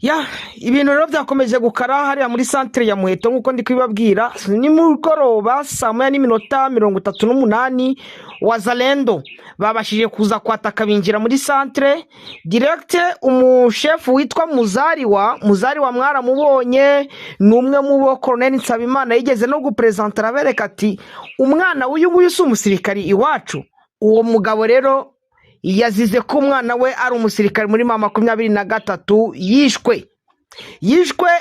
Ya, ibintu rero byakomeje gukara hariya muri santere ya Muheto nk'uko ndi kubibabwira. Nimugoroba saa 1:38, Wazalendo babashije kuza kwataka, binjira muri santere direct. Umushefu witwa Muzariwa, Muzariwa mwaramubonye, ni umwe mu bo Koroneli Nsabimana yigeze no guperezanta, arabereka ati: "Umwana w'uyu nguyu si umusirikari iwacu?" Uwo mugabo rero yazize ko umwana we ari umusirikari muri M23, yishwe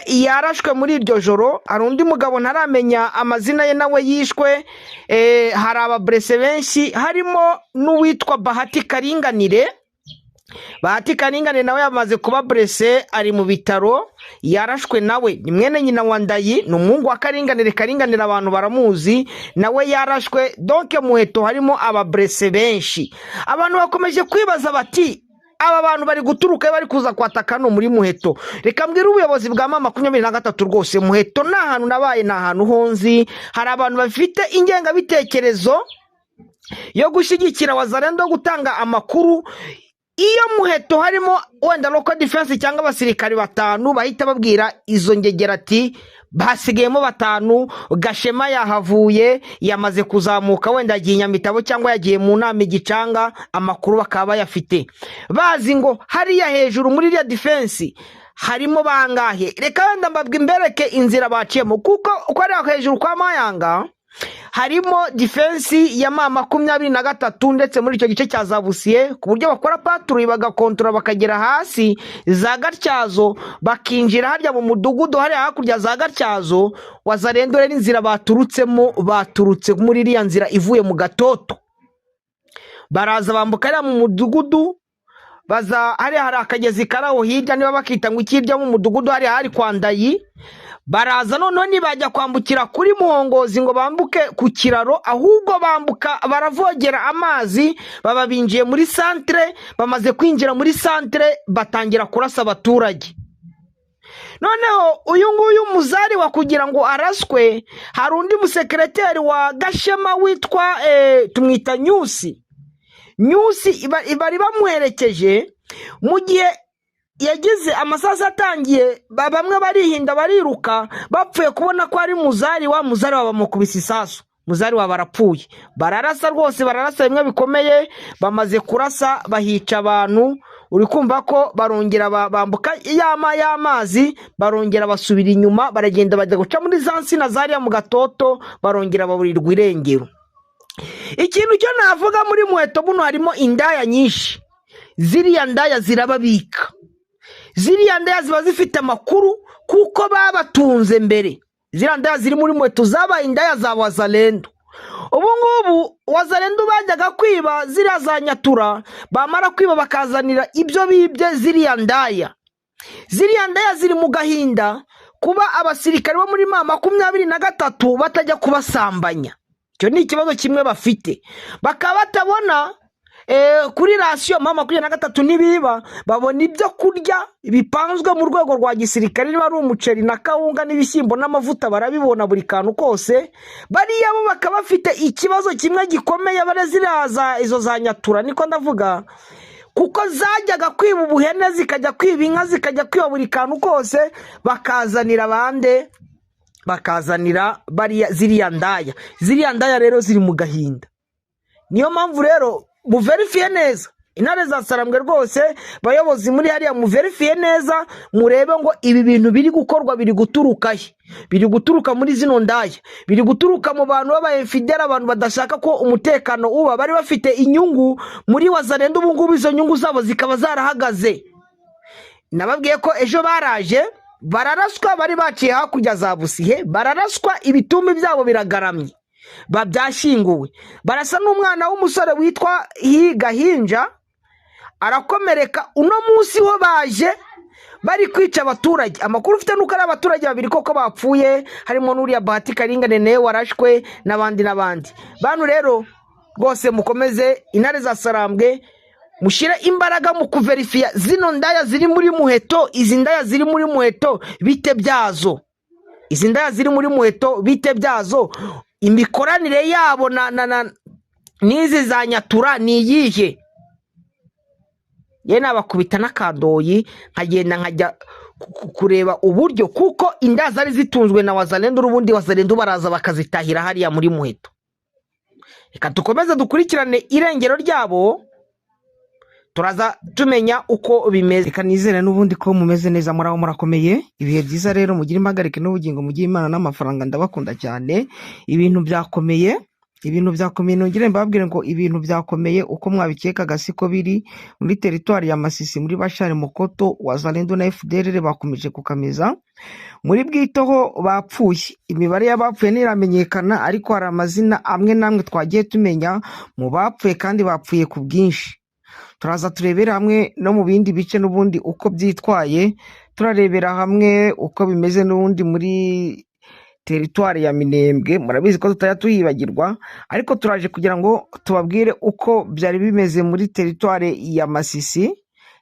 yarashwe muri iryo joro. Hari undi mugabo ntaramenya amazina ye, nawe yishwe. Hari aba blessés benshi, harimo n'uwitwa Bahati Karinganire. Bahati Karinganire nawe yamaze kuba blessé, ari mu bitaro, yarashwe nawe. Ni mwene nyina wa Ndayi, ni umuhungu wa Karinganire. Karinganire abantu baramuzi, nawe yarashwe. Donc Muheto harimo aba blessés benshi. Abantu bakomeje kwibaza bati: "Aba bantu bari guturuka, bari kuza kwataka hano muri Muheto?" Reka mbwire ubuyobozi bwa M23 rwose, Muheto ni ahantu nabaye, ni ahantu honzi. Hari abantu bafite ingengabitekerezo yo gushyigikira Wazalendo, yo gutanga amakuru. Iyo Muheto harimo wenda local defense cyangwa abasirikari batanu, bahita babwira izo ngegera ati: "Basigayemo batanu, Gashema yahavuye, yamaze kuzamuka, wenda yagiye Nyamitabo cyangwa yagiye mu nama Igicanga." Amakuru bakaba bayafite, bazi ngo hariya hejuru muri iriya defense harimo bangahe. Reka wenda mbabwe imbereke inzira baciyemo, kuko uko hariya hejuru kwa Mayanga harimo defense ya M23, ndetse muri icyo gice cya za Busiye, ku buryo bakora patrouille, bagakontora, bakagera hasi za Gatyazo, bakinjira harya mu mudugudu hariya hakurya za Gatyazo. Wazalendo rero inzira baturutsemo, baturutse muri iriya nzira ivuye mu Gatoto, baraza bambuka hariya mu mudugudu, baza hariya hari akagezi kari aho hirya, niba bakita ngo ikirya mu mudugudu, hariya hari kwa Ndayi. Baraza noneho ntibajya kwambukira kuri Muhongozi ngo bambuke ku kiraro, ahubwo bambuka baravogera amazi, baba binjiye muri santere. Bamaze kwinjira muri santere, batangira kurasa abaturage. Noneho uyu nguyu Muzari wa kugira ngo araswe, hari undi musekereteri wa Gashema witwa tumwita Nyusi. Nyusi bari bamuherekeje. Mu gihe yagize amasasu atangiye, bamwe barihinda bariruka, bapfuye kubona ko ari Muzari wa Muzari wa bamukubise isasu, Muzari wa barapfuye. Bararasa rwose, bararasa bimwe bikomeye. Bamaze kurasa bahica abantu, uri kumva ko barongera bambuka y'amazi, barongera basubira inyuma, baragenda bajya guca muri za nsina zariya mu Gatoto, barongera baburirwa irengero. Ikintu cyo navuga, muri Muheto buno harimo indaya nyinshi. Ziriya ndaya zirababika, ziriya ndaya ziba zifite amakuru kuko babatunze mbere. Ziriya ndaya ziri muri Muheto zabaye indaya za Wazalendo. Ubu ngubu Wazalendo bajyaga kwiba ziriya za Nyatura, bamara kwiba bakazanira ibyo bibye ziriya ndaya. Ziriya ndaya ziri mu gahinda kuba abasirikare bo muri M23 batajya kubasambanya. Icyo ni ikibazo kimwe bafite. Bakaba batabona kuri ration. M23 ntibiba, babona ibyo kurya bipanzwe mu rwego rwa gisirikare, niba ari umuceri na kawunga n'ibishyimbo n'amavuta, barabibona buri kantu kose. Bariya bo bakaba bafite ikibazo kimwe gikomeye. Bare ziriya izo za Nyatura, niko ndavuga, kuko zajyaga kwiba ubuhene, zikajya kwiba inka, zikajya kwiba buri kantu kose, bakazanira abande, bakazanira bariya ziriya ndaya. Ziriya ndaya rero ziri mu gahinda. Niyo mpamvu rero muverifiye neza intare za Sarambwe rwose, bayobozi muri hariya, muverifiye neza, murebe ngo ibi bintu biri gukorwa biri guturuka he. Biri guturuka muri zino ndaya, biri guturuka mu bantu b'aba infidèles, abantu badashaka ko umutekano uba, bari bafite inyungu muri Wazalendo, ubu ngubu izo nyungu zabo zikaba zarahagaze. Nababwiye ko ejo baraje bararaswa, bari baciye hakurya za Busihe, bararaswa, ibitumbi byabo biragaramye, babyashyinguwe. Barasa n'umwana w'umusore witwa Higahinja, arakomereka. Uno munsi ho baje bari kwica abaturage. Amakuru ufite nuko ari abaturage babiri koko bapfuye, harimo n'uriya Bahati Karingane nawe warashwe, n'abandi n'abandi bantu. Rero rwose mukomeze, intare za Sarambwe, mushyire imbaraga mu kuverifiya zino ndaya ziri muri Muheto. Izi ndaya ziri muri Muheto bite byazo? Izi ndaya ziri muri Muheto bite byazo? Imikoranire yabo na n'izi za Nyatura ni iyihe? Ye nabakubita n'akandoyi, nkagenda nkajya kureba uburyo, kuko inda zari zitunzwe na Wazalendo, n'ubundi Wazalendo baraza bakazitahira hariya muri Muheto. Reka dukomeze dukurikirane irengero ryabo, turaza tumenya uko bimeze. Reka nizere n'ubundi ko mumeze neza, muraho murakomeye. Ibihe byiza rero, mugire impagarike n'ubugingo, mugire Imana n'amafaranga. Ndabakunda cyane. Ibintu byakomeye, ibintu byakomeye. Nongere mbabwire ngo ibintu byakomeye uko mwabikekaga siko biri. Muri teritwari ya Masisi, muri Bashari Mukoto, Wazalendo na FDLR bakomeje kukameza. Muri Bwitoho bapfuye, imibare y'abapfuye ntiramenyekana, ariko hari amazina amwe n'amwe twagiye tumenya mu bapfuye, kandi bapfuye ku bwinshi. Turaza turebera hamwe no mu bindi bice n'ubundi uko byitwaye, turarebera hamwe uko bimeze n'ubundi muri teritwari ya Minembwe. Murabizi ko tutajya tuhibagirwa, ariko turaje kugira ngo tubabwire uko byari bimeze muri teritwari ya Masisi,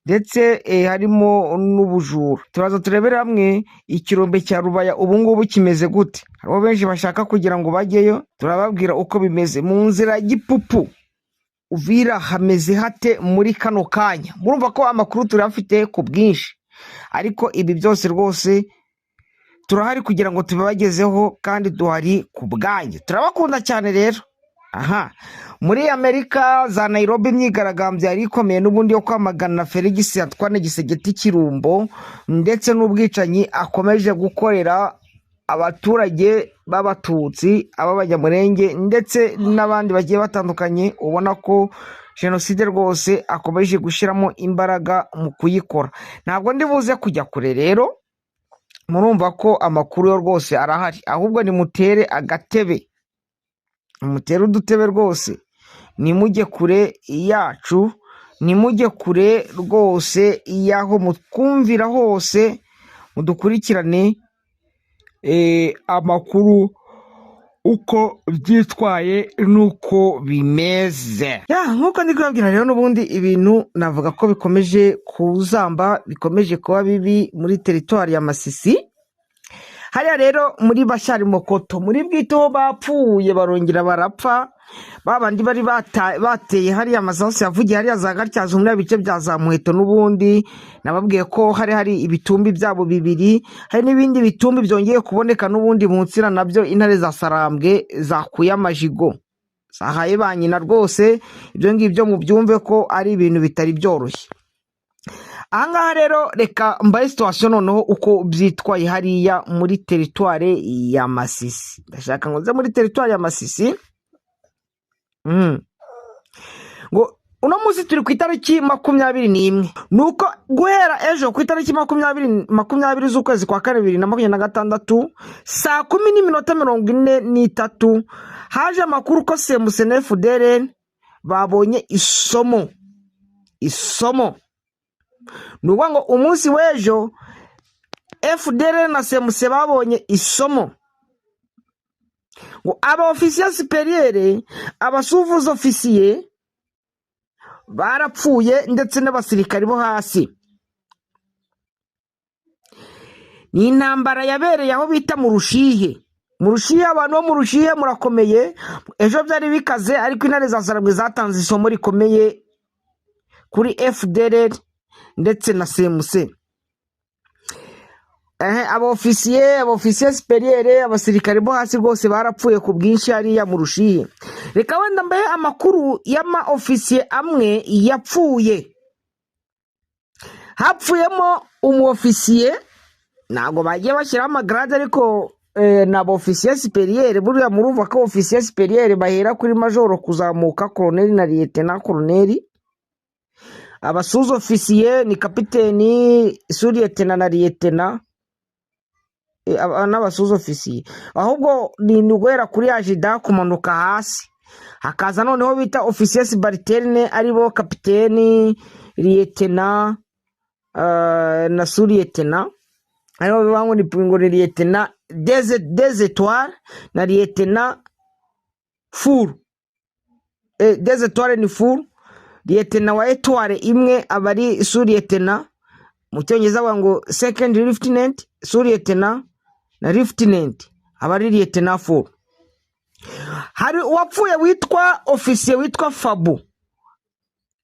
ndetse harimo n'ubujura. Turaza turebere hamwe ikirombe cya Rubaya ubu ngubu kimeze gute. Hariho benshi bashaka kugira ngo bajyeyo, turababwira uko bimeze. Mu nzira ya Gipupu Uvira hameze hate muri kano kanya? Murumva ko amakuru turayafite ku bwinshi, ariko ibi byose rwose turahari kugira ngo tubibagezeho, kandi duhari ku bwanyu. Turabakunda cyane rero. Aha muri Amerika za Nairobi, imyigaragambyo yari ikomeye n'ubundi yo kwamagana Felix Antoine Tshisekedi Tshilombo ndetse n'ubwicanyi akomeje gukorera abaturage b'Abatutsi, ab'Abanyamurenge ndetse n'abandi bagiye batandukanye. Ubona ko jenoside rwose akomeje gushyiramo imbaraga mu kuyikora. Ntabwo ndi buze kujya kure rero, murumva ko amakuru yo rwose arahari. Ahubwo nimutere agatebe, mutere udutebe rwose, nimujye kure yacu, nimujye kure rwose y'aho mutwumvira hose, mudukurikirane amakuru uko byitwaye n'uko bimeze. Ya, nk'uko ndi kubabwira rero, n'ubundi ibintu navuga ko bikomeje kuzamba, bikomeje kuba bibi muri teritwari ya Masisi. Hariya rero muri Bashari Mokoto, muri Bwito bapfuye barongera barapfa, ba bandi bari bateye hariya amasasu yavugiye hariya za Gatyazo, muri bice bya za Muheto. N'ubundi nababwiye ko hari hari ibitumbi byabo bibiri, hari n'ibindi bitumbi byongeye kuboneka n'ubundi mu nsina, nabyo intare za Sarambwe zakuye amajigo zahaye ba nyina rwose. Ibyo ngibyo mubyumve ko ari ibintu bitari byoroshye. Ahangaha rero reka mbaye situation noneho uko byitwaye hariya muri teritware ya Masisi. Ndashaka ngo nze muri teritware ya Masisi. Ngo uno munsi turi ku itariki 21, ni uko guhera ejo ku itariki 20 z'ukwezi kwa kane 2026, saa 10:43, haje amakuru ko CMC na FDLR babonye isomo. Isomo ni ukuvuga ngo umunsi w'ejo FDLR na CMC babonye isomo, ngo aba officiers supérieurs, aba sous-officiers barapfuye, ndetse n'abasirikari bo hasi. Ni intambara yabereye aho bita mu Rushihe. Mu Rushihe, abantu bo mu Rushihe murakomeye. Ejo byari bikaze, ariko intare za Sarabwe zatanze isomo rikomeye kuri FDLR ndetse na CMC. Aba officiers, aba officiers supérieurs, abasirikare bo hasi rwose barapfuye ku bwinshi hariya mu Rushihe. Reka wenda mbahe amakuru y'ama officiers amwe yapfuye. Hapfuyemo umu officier, ntabwo bagiye bashyiraho ama grade, ariko ni aba officiers supérieurs. Buriya murumva ko officier supérieur bahera kuri majoro kuzamuka, koroneri na liyetena koroneri. Aba sous-officiers ni kapiteni, suriyetena na liyetena, n'aba sous-officiers. Ahubwo ni guhera kuri adjudant kumanuka hasi, hakaza noneho bita officier subalterne, aribo kapiteni, liyetena na suriyetena, aribo bivuga ngo ni liyetena deux étoiles na liyetena full. Deux étoiles ni full, liyetena wa étoile imwe aba ari suriyetena. Mu Cyongereza bavuga ngo second lieutenant, suriyetena na lieutenant aba ari liyetena full. Hari uwapfuye witwa ofisiye witwa Fabu,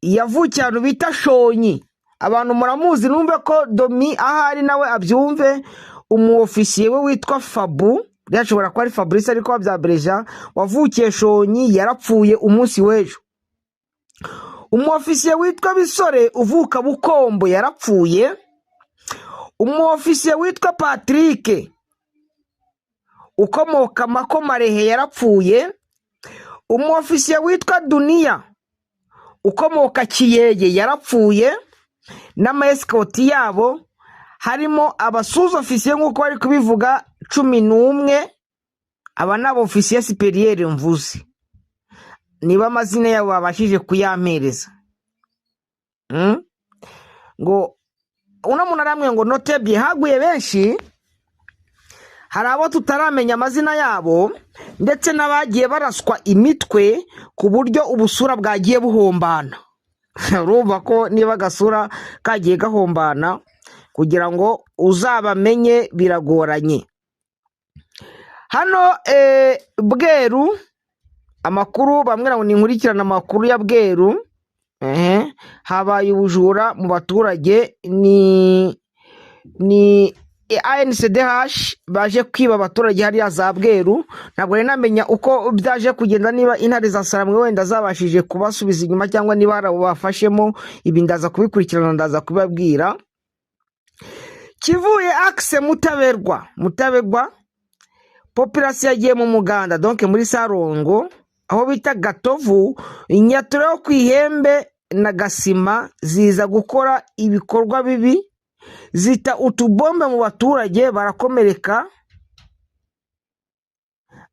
yavukiye ahantu bita Shonyi. Abantu muramuzi, numve ko Domi ahari nawe abyumve. Umuofisiye we witwa Fabu, byashobora kuba ari Fabrice ariko bya Breja, wavukiye Shonyi, yarapfuye umunsi w'ejo. Umuofisiye witwa Bisore uvuka Bukombo yarapfuye. Umuofisiye witwa Patrick ukomoka Makomarehe yarapfuye. Umuofisiye witwa Duniya ukomoka Kiyeye yarapfuye, n'amaescorts yabo harimo abasous-officiers nk'uko bari kubivuga 11. Aba ni abofisiye supérieurs mvuze, niba amazina yabo babashije kuyampereza. Ngo uno muntu aramwe ngo notebye haguye benshi, hari abo tutaramenya amazina yabo, ndetse n'abagiye baraswa imitwe ku buryo ubusura bwagiye buhombana. Urumva ko niba agasura kagiye gahombana, kugira ngo uzabamenye biragoranye. Hano Bweru, amakuru bamwe ngo ni inkurikirane, amakuru ya Bweru, ehe, habaye ubujura mu baturage, ni ANCDH baje kwiba abaturage hariya za Bweru. Ntabwo rero namenya uko byaje kugenda, niba intare za Saramwe wenda zabashije kubasubiza inyuma cyangwa niba hari abo bafashemo. Ibi ndaza kubikurikirana, ndaza kubabwira. Kivuye axe Mutaberwa, Mutaberwa population yagiye mu muganda, donc muri Sarongo aho bita Gatovu, Inyatura yo ku Ihembe na Gasima ziza gukora ibikorwa bibi, zita utubombe mu baturage, barakomereka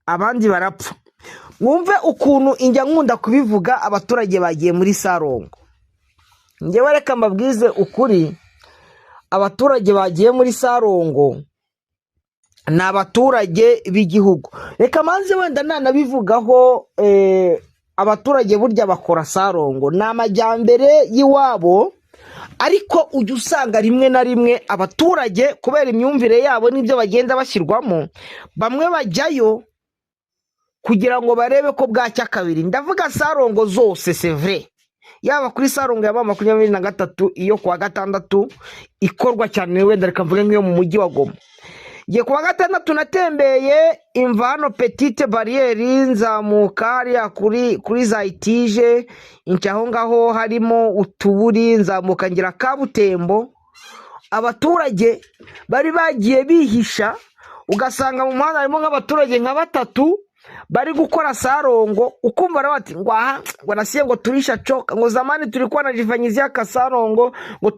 abandi barapfa. Mwumve ukuntu injya nkunda kubivuga, abaturage bagiye muri Sarongo. Ngewe reka mbabwize ukuri, abaturage bagiye muri Sarongo ni abaturage b'igihugu. Reka manze wenda nanabivugaho, abaturage burya bakora sarongo ni amajyambere y'iwabo, ariko ujya usanga rimwe na rimwe abaturage kubera imyumvire yabo n'ibyo bagenda bashyirwamo, bamwe bajyayo kugira ngo barebe ko bwacya kabiri. Ndavuga sarongo zose, c'est vrai, yaba kuri sarongo ya 23, iyo kuwa gatandatu ikorwa cyane, wenda reka mvuge nk'iyo mu mujyi wa Goma. Ngiye kuwa gatandatu natembeye imva hano Petite Barrière, nzamuka hariya kuri za itije inca aho ngaho harimo utuburi, nzamuka ngira Kabutembo. Abaturage bari bagiye bihisha, ugasanga mu muhanda harimo nk'abaturage nka batatu bari gukora sarongo, ukumva rero bati ngo aha ngo nasiye ngo turisha choka, ngo zamani tulikuwa najifanyizia kasarongo, ngo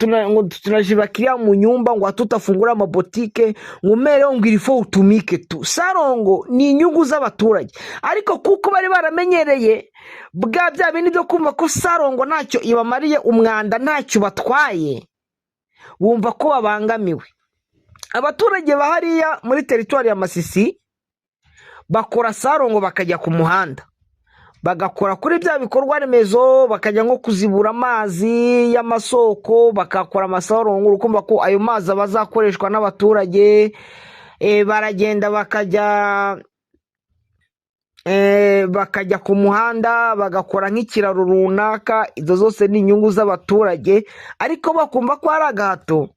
tunajibakiria mu nyumba, ngo hatutafungura amabotike, ngo mereo ngo il faut utumike tu. Sarongo ni inyungu z'abaturage, ariko kuko bari baramenyereye bwa bya bindi byo kumva ko sarongo ntacyo ibamariye, umwanda ntacyo batwaye, bumva ko babangamiwe. Abaturage ba hariya muri teritwari ya Masisi bakora sarongo, bakajya ku muhanda bagakora kuri bya bikorwa remezo, bakajya nko kuzibura amazi y'amasoko, bagakora amasarongo. Ukumva ko ayo mazi aba azakoreshwa n'abaturage. Baragenda bakajya ku muhanda bagakora nk'ikiraro runaka. Izo zose ni inyungu z'abaturage, ariko bakumva ko ari agahato,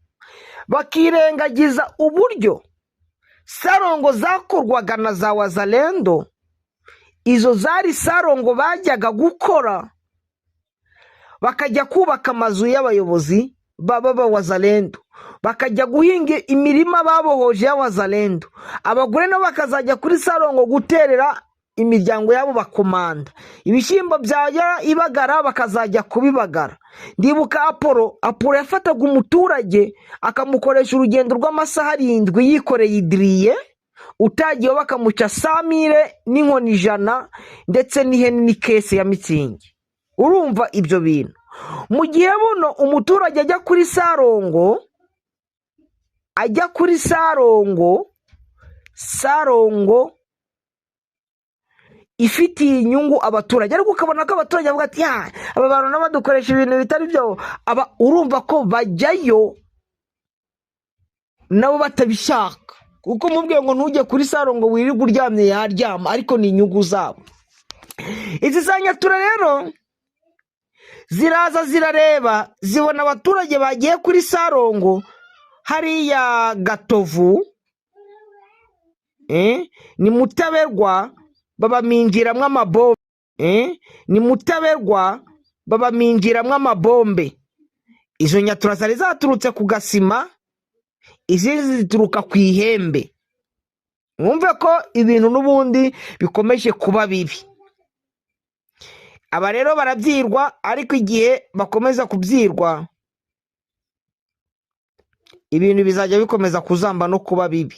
bakirengagiza uburyo sarongo zakorwaga na za Wazalendo. Izo zari sarongo bajyaga gukora, bakajya kubaka amazu y'abayobozi baba ba Wazalendo, bakajya guhinga imirima babohoje y'Abazalendo, abagore nabo bakazajya kuri sarongo guterera imiryango yabo, bakomanda ibishyimbo byajya ibagara bakazajya kubibagara. Ndibuka Apolo, Apolo yafataga umuturage akamukoresha urugendo rw'amasaha 7 yikoreye idiriye, utagiyeho bakamuca 100 000 n'inkoni 100 ndetse n'ihene n'icaisse ya Mützig. Urumva ibyo bintu, mu gihe buno umuturage ajya kuri sarongo, ajya kuri sarongo, sarongo ifitiye inyungu abaturage, ariko ukabona ko abaturage bavuga ati: "Ya, aba bantu nabo badukoresha ibintu bitari byo." Aba urumva ko bajyayo nabo batabishaka, kuko umubwiye ngo ntujye kuri sarongo wirirwe uryamye, yaryama, ariko ni inyungu zabo. Izi za Nyatura rero Ziraza zirareba, zibona abaturage bagiye kuri Sarongo hariya Gatovu, ni Mutaberwa, babamingiramwo amabombe, ni Mutaberwa babamingiramwo amabombe. Izo nyatura zari zaturutse ku Gasima, izindi zituruka ku Ihembe. Mwumve ko ibintu n'ubundi bikomeje kuba bibi. Aba rero barabyirwa, ariko igihe bakomeza kubyirwa ibintu bizajya bikomeza kuzamba no kuba bibi.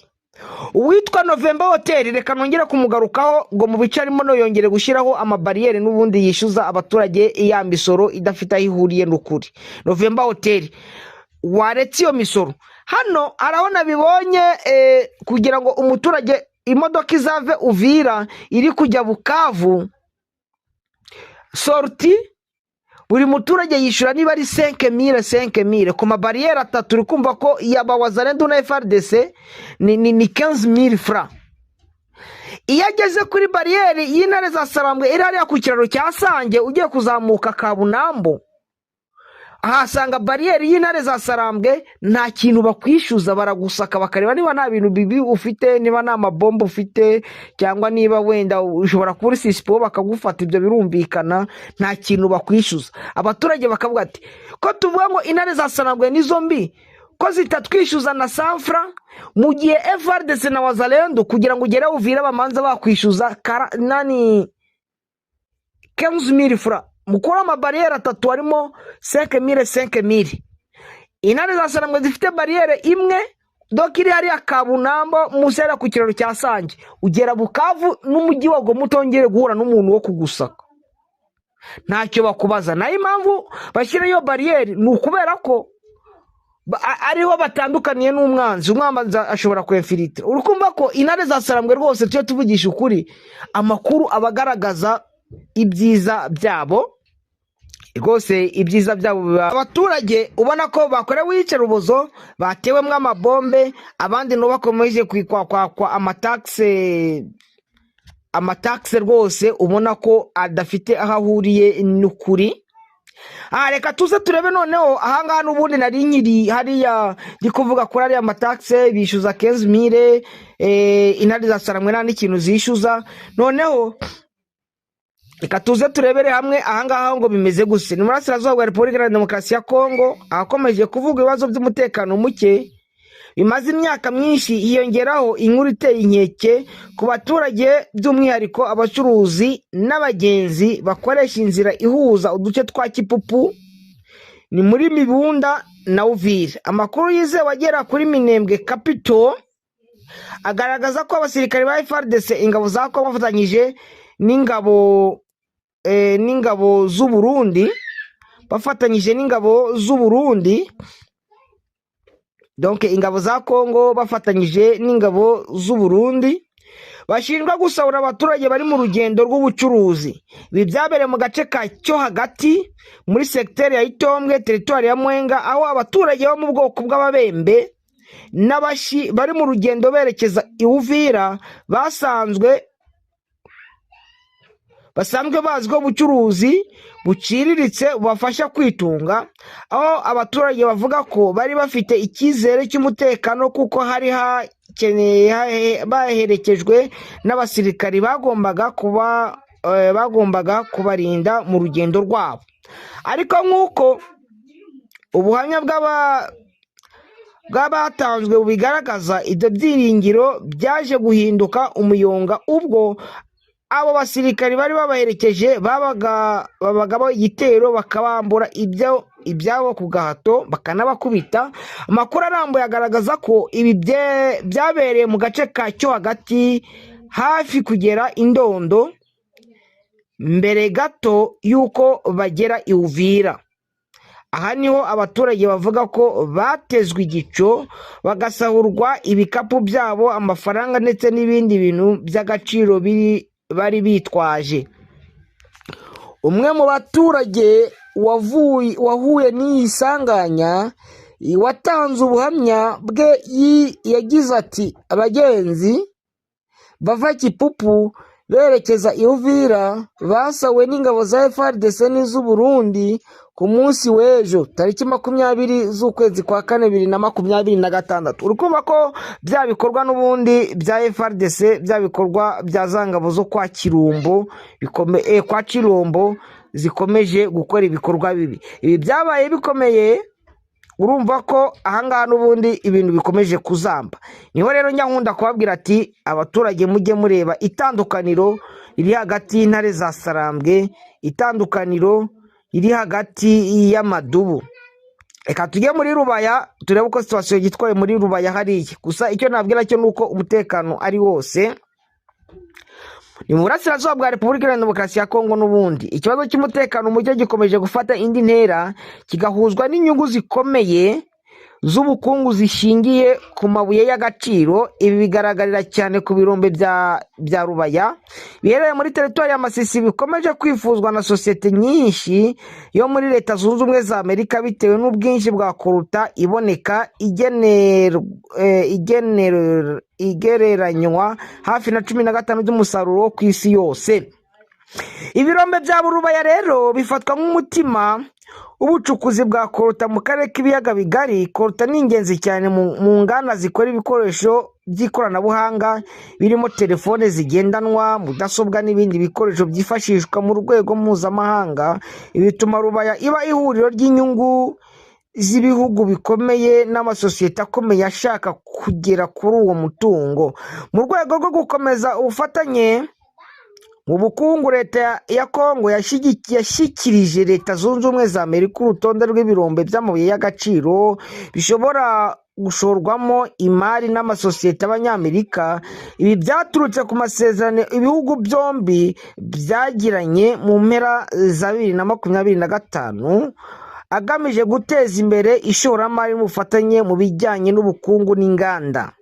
Uwitwa Novemba Hoteli, reka nongere kumugarukaho ngo mu bice arimo no yongere gushyiraho amabariyeri n'ubundi yishyuza abaturage ya misoro idafite aho ihuriye n'ukuri. Novemba Hoteli, waretse iyo misoro? Hano arabona bibonye kugira ngo umuturage imodoka izave Uvira iri kujya Bukavu, sortie buri muturage yishyura niba ari 5000 5000 ku mabariyeri atatu. Uri kumva ko yaba Wazalendo na FARDC ni 15,000 francs. Iyo ageze kuri bariyeri y'intare za Sarambwe iri hariya ku kiraro cya Sange, ugiye kuzamuka Kabunambo, ahasanga bariyeri y'intare za Sarambwe. Nta kintu bakwishyuza, baragusaka bakareba niba nta bintu bibi ufite, niba nta mabomba ufite, cyangwa niba wenda ushobora kuba uri suspect bakagufata. Ibyo birumvikana, nta kintu bakwishyuza. Abaturage bakavuga ati: "Ko tuvuga ngo intare za Sarambwe nizo mbi, ko zitatwishyuza na 100 francs, mu gihe FARDC na Wazalendo kugira ngo ugere Uvira bamanza bakwishyuza nani 15,000 francs?" Mukuru, amabariyeri atatu harimo 5000 5000. Intare za Sarambwe zifite bariyeri imwe doka iri hariya Kabunambo munsi hariya ku kiraro cya Sange, ugera Bukavu n'umujyi wa Goma utongere guhura n'umuntu wo kugusaka, ntacyo bakubaza. Nayo impamvu bashyira iyo bariyeri ni ukubera ko ariho batandukaniye n'umwanzi. Umwanzi ashobora kwemfiritira. Uri kumva ko intare za Sarambwe rwose, tujye tuvugisha ukuri, amakuru aba agaragaza ibyiza byabo rwose, ibyiza byabo biba abaturage ubona ko bakorewe iyicarubozo, batewemo amabombe, abandi nabo bakomeje kwakwa amataxe, amataxe rwose ubona ko adafite aho ahuriye n'ukuri. Aha reka tuze turebe noneho ahangaha. N'ubundi nari nkiri hariya ndi kuvuga kuri ariya mataxe bishyuza 15,000, intare za Sarambwe nta n'ikintu zishyuza. Noneho reka tuze turebere hamwe ahangaha ngo bimeze guse. Ni mu burasirazuba bwa Repubulika Iharanira Demokarasi ya Kongo, ahakomeje kuvuga ibibazo by'umutekano muke bimaze imyaka myinshi, hiyongeraho inkuru iteye inkeke ku baturage, by'umwihariko abacuruzi n'abagenzi bakoresha inzira ihuza uduce twa Kipupu, ni muri Mibunda, na Uvira. Amakuru yizewe agera kuri Minembwe Capital agaragaza ko abasirikare ba FARDC, ingabo za Kongo bafatanyije n'ingabo z'u Burundi, bafatanyije n'ingabo z'u Burundi, donc ingabo za Kongo bafatanyije n'ingabo z'u Burundi, bashinjwa gusahura abaturage bari mu rugendo rw'ubucuruzi. Ibi byabereye mu gace ka cyo hagati muri segiteri ya Itombwe, teritwari ya Mwenga, aho abaturage bo mu bwoko bw'Ababembe n'Abashi bari mu rugendo berekeza i Uvira basanzwe bazwiho ubucuruzi buciriritse bubafasha kwitunga, aho abaturage bavuga ko bari bafite icyizere cy'umutekano kuko hari hakeneye baherekejwe n'abasirikari bagombaga kubarinda mu rugendo rwabo. Ariko nk'uko ubuhamya bw'abatanzwe bubigaragaza, ibyo byiringiro byaje guhinduka umuyonga ubwo abo basirikari bari babaherekeje babaga babagabo igitero, bakabambura ibyo ibyabo ku gahato, bakanabakubita. Amakuru arambuye agaragaza ko ibi byabereye mu gace ka cyo hagati, hafi kugera Indondo, mbere gato y'uko bagera i Uvira. Aha niho abaturage bavuga ko batezwe igico, bagasahurwa ibikapu byabo, amafaranga ndetse n'ibindi bintu by'agaciro biri bari bitwaje. Umwe mu baturage wahuye n'iyi sanganya watanze ubuhamya bwe yagize ati: "Abagenzi bava Kipupu berekeza i Uvira basawe n'ingabo za FARDC n'iz'u Burundi ku munsi w'ejo tariki 20 z'ukwezi kwa kane 2026. Uri kumva ko bya bikorwa n'ubundi bya FARDC, bya bikorwa bya za ngabo zo kwa Kirumbo kwa Kirombo zikomeje gukora ibikorwa bibi. Ibi byabaye bikomeye. Urumva ko ahangaha n'ubundi ibintu bikomeje kuzamba. Niho rero njya nkunda kubabwira ati abaturage mujye mureba itandukaniro riri hagati y'intare za Sarambwe, itandukaniro riri hagati y'amadubu. Reka tujye muri Rubaya turebe uko situation yitwaye muri Rubaya hariya. Gusa icyo nabwira cyo ni uko umutekano ari wose. Ni mu burasirazuba bwa Repubulika Iharanira Demokarasi ya Kongo. N'ubundi ikibazo cy'umutekano muke gikomeje gufata indi ntera, kigahuzwa n'inyungu zikomeye z'ubukungu zishingiye ku mabuye y'agaciro. Ibi bigaragarira cyane ku birombe bya Rubaya biherereye muri teritwari ya Masisi, bikomeje kwifuzwa na sosiyete nyinshi yo muri Leta Zunze Ubumwe za Amerika, bitewe n'ubwinshi bwa coltan iboneka igereranywa hafi na 15 by'umusaruro wo ku isi yose. Ibirombe bya Rubaya rero bifatwa nk'umutima w'ubucukuzi bwa coltan mu karere k'ibiyaga bigari. Coltan ni ingenzi cyane mu nganda zikora ibikoresho by'ikoranabuhanga birimo telefone zigendanwa, mudasobwa n'ibindi bikoresho byifashishwa mu rwego mpuzamahanga. Ibi bituma Rubaya iba ihuriro ry'inyungu z'ibihugu bikomeye n'amasosiyete akomeye ashaka kugera kuri uwo mutungo. Mu rwego rwo gukomeza ubufatanye mu bukungu, leta ya Kongo yashyikirije Leta Zunze Ubumwe za Amerika urutonde rw'ibirombe by'amabuye y'agaciro bishobora gushorwamo imari n'amasosiyete y'Abanyamerika. Ibi byaturutse ku masezerano ibihugu byombi byagiranye mu mpera za 2025, agamije guteza imbere ishoramari n'ubufatanye mu bijyanye n'ubukungu n'inganda.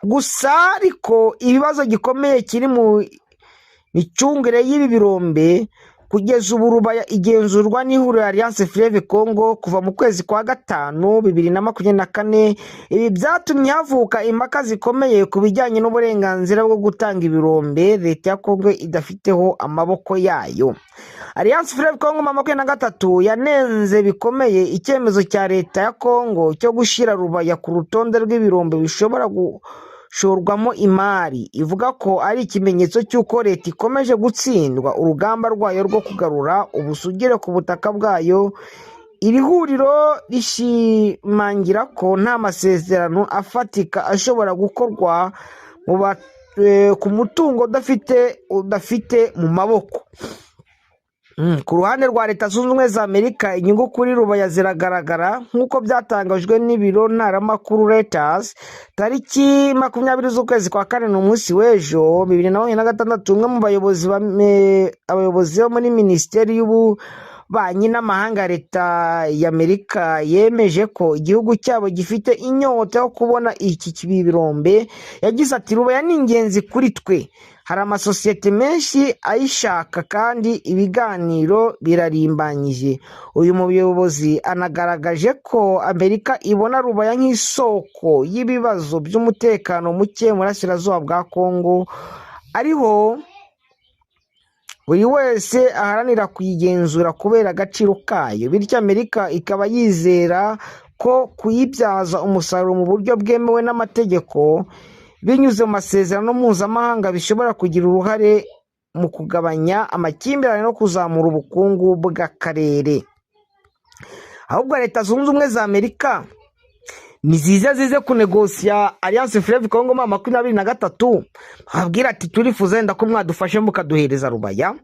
Gusa ariko ibibazo gikomeye kiri mu micungire y'ibi birombe. Kugeza ubu Rubaya igenzurwa n'ihuriro Alliance Fleuve Congo kuva mu kwezi kwa gatanu 2024. Ibi byatumye havuka impaka zikomeye ku bijyanye n'uburenganzira bwo gutanga ibirombe leta ya Congo idafiteho amaboko yayo. Alliance Fleuve Congo M23 yanenze bikomeye icyemezo cya leta ya Congo cyo gushyira Rubaya ku rutonde rw'ibirombe bishobora gushorwamo imari, ivuga ko ari ikimenyetso cy'uko leta ikomeje gutsindwa urugamba rwayo rwo kugarura ubusugire ku butaka bwayo. Iri huriro rishimangira ko nta masezerano afatika ashobora gukorwa ku mutungo udafite mu maboko. Ku ruhande rwa Leta Zunze Ubumwe za Amerika, inyungu kuri Rubaya ziragaragara, nk'uko byatangajwe n'ibiro ntaramakuru Reuters tariki 20 z'ukwezi kwa kane, ni umunsi w'ejo, 2026. Umwe mu bayobozi abayobozi bo muri Minisiteri y'Ububanyi n'Amahanga ya leta y'Amerika yemeje ko igihugu cyabo gifite inyota yo kubona iki birombe. Yagize ati: "Rubaya ni ingenzi kuri twe, hari amasosiyete menshi ayishaka kandi ibiganiro birarimbanyije." Uyu muyobozi anagaragaje ko Amerika ibona Rubaya nk'isoko y'ibibazo by'umutekano muke mu burasirazuba bwa Kongo, ariho buri wese aharanira kuyigenzura kubera agaciro kayo. Bityo Amerika ikaba yizera ko kuyibyaza umusaruro mu buryo bwemewe n'amategeko binyuze mu masezerano mpuzamahanga bishobora kugira uruhare mu kugabanya amakimbirane no kuzamura ubukungu bw'akarere. Ahubwo Leta Zunze Ubumwe za Amerika ni ziza zize kunegosiya Alliance Fleuve Congo M23, babwira ati turifuza wenda ko mwadufashe mukaduhereza Rubaya.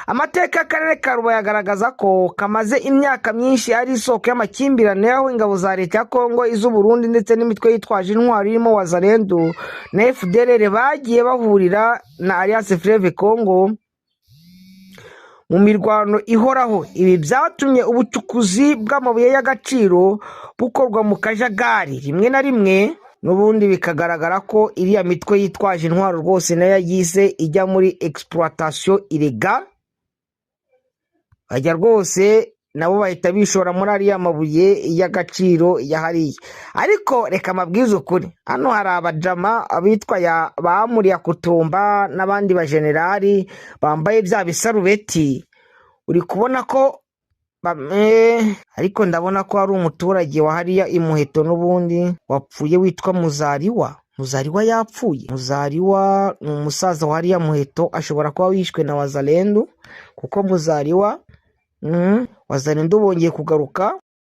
Amateka y'akarere ka Rubaya agaragaza ko kamaze imyaka myinshi ari isoko y'amakimbirane, aho ingabo za leta ya Kongo, iz'u Burundi ndetse n'imitwe yitwaje intwaro irimo Wazalendo na FDLR bagiye bahurira na Alliance Fleuve Congo mu mirwano ihoraho. Ibi byatumye ubucukuzi bw'amabuye y'agaciro bukorwa mu kajagari rimwe na rimwe. N'ubundi bikagaragara ko iriya mitwe yitwaje intwaro rwose nayo yagize ijya muri exploitation illégale, bajya rwose. Nabo bahita bishora muri ariya mabuye y'agaciro ya hariya. Ariko reka mabwize ukuri, hano hari abajama abitwa ya ba Muriya Kutumba n'abandi bajenerali bambaye bya bisarubeti, uri kubona ko bamwe. Ariko ndabona ko hari umuturage wa hariya imuheto n'ubundi wapfuye witwa Muzariwa. Muzariwa yapfuye. Muzariwa ni umusaza wa hariya Muheto, ashobora kuba wishwe na Wazalendu, kuko Muzariwa, Wazalendu bongeye kugaruka.